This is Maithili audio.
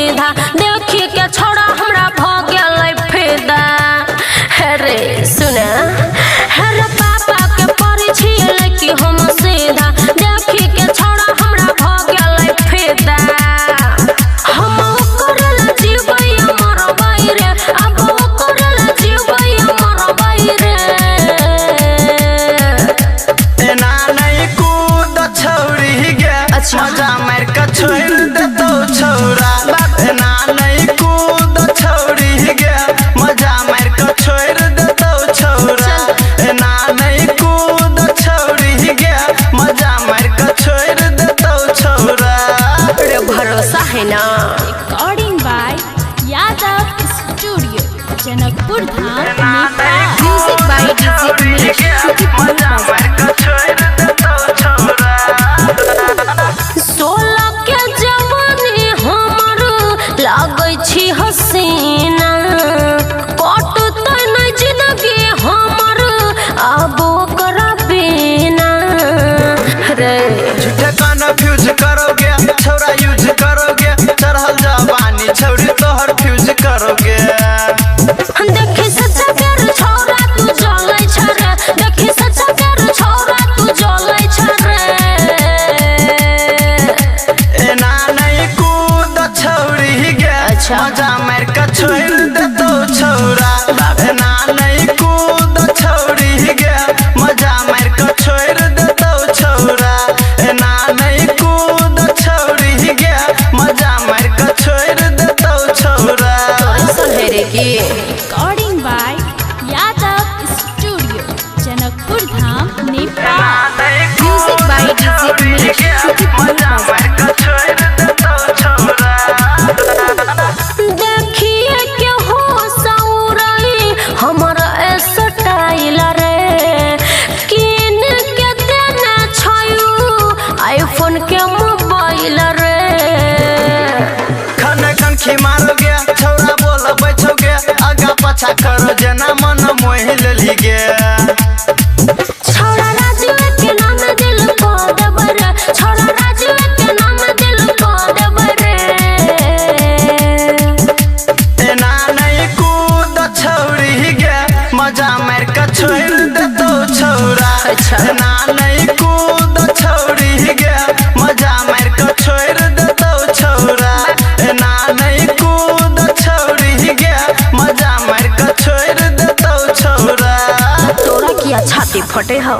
सीधा, देखी के छोड़ा हमरा भ गेलै फिदा। हे रे सुन, हे रे पापा के परी छियै लड़की हम सीधा, देखी के छोड़ा हमरा भ गेलै फिदा। हम ओकर ला जीबै मरबै रे, अब ओकर ला जीबै मरबै रे। एना नहीं कूद छौरी गे। अच्छा। मजा मार के छोड़ देतौ छौरा। एना नहीं कूद छौरी गे, मजा मार के छोड़ देतौ छौरा। एना नहीं कूद छौरी गे, मजा मार के छोड़ देतौ छौरा। रे भरोसा है ना। Recording by Yadav Studio, Janakpur Dham, Nepal. Music by DJ Umesh, Chukipur मजा Bazar. मार के छोड़ देतौ छौरा। 16 के जवानी हमर लागै छी हसीना, कटतै नै जिंदगी हमर आब ओकरा बिना रे। झूठे कन्फ्यूज करोगे छौरा, यूज करोगे चढ़ल जवानी छौरी तोहर फ्यूज करोगे। देखी सच्चा प्यार छौरा तू जलै छ रे, देखी सच्चा प्यार छौरा तू जलै छ रे। एना नहीं कूद छौरी गे। अच्छा। मजा मार के छोड़ देतौ छौरा। एना नहीं कूद छौरी गे, मजा मार के छोड़ देतौ छौरा। एना नहीं कूद छौरी गे, मजा मार के छोड़ देतौ छौरा। ऐसन है रे की। Recording by Yadav Studio, Janakpur Dham, Nepal. Music by DJ Umesh, Chukipur Bazar. देखिए के हो सौरई हमर स्टाइल रे, किन के देना छयू आईफोन के मोबाइल रे। खन खन मारोगे छौरा, बोल बैठोगे आगा पाछा करो जेना मन मोहि लेली गे। छौड़ा राजू के नाम दिल को देबै रे, छौड़ा राजू के नाम दिल को देबै रे। एना नहीं कूद छौरी गे, मजा मार के छोड़ देतौ छौरा। अच्छा। एना नहीं कूद छौरी गे, मजा मार के छोड़ देतौ छौरा। एना नहीं कूद छौरी गे, मजा मार के छोड़ देतौ छौरा। तोरा किया छाती फटे हौ।